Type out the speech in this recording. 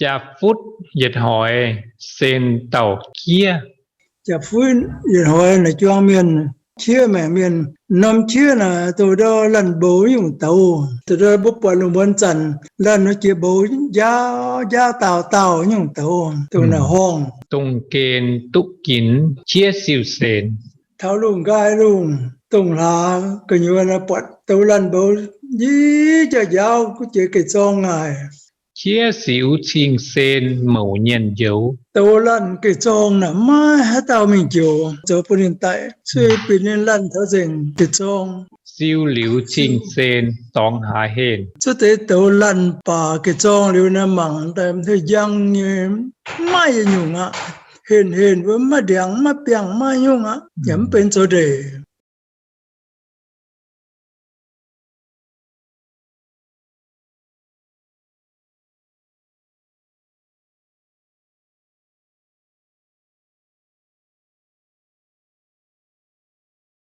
Jaa-futv yietc hoix sen dauh qiev. Jaa-futv yietc hoix naaic juang mienh, qiev maengc mienh. Norm qiev naaic douc ndau lanh mboux nyungc douz. Douc ndau mbuo buatc lungh muonz zanc lanh wuov jiex mboux njaaux njaaux daauh daauh nyungc douz, douc naaic horngh. Dongh gen duqv ginx qiev siu-sen. Taux lungh nqaai lungh dongh hlaax gu'nyuoz buatc douz lanh mboux njiec njaaux njaaux gu'jiex geh zorng ngaih. Qiev siu cing-sen mouc nyienh njoux. Douz lanh geh zorng naaic maiv haaix dauh mingh njoux, zoux bun ninh daic, sueih binc ninh lanh taux nzengc geh zorng. Siu liuz cing-sen dorngx haaix henh. Cuotv deix douz lanh baac geh zorng liuz naaic mangc daaih heuc njang nyei, maiv maaih yietc nyungc aqv. Henh henh wuov maiv ndiangx maiv biangh maiv nyungc aqv, yaac mv benx zoux ndeic.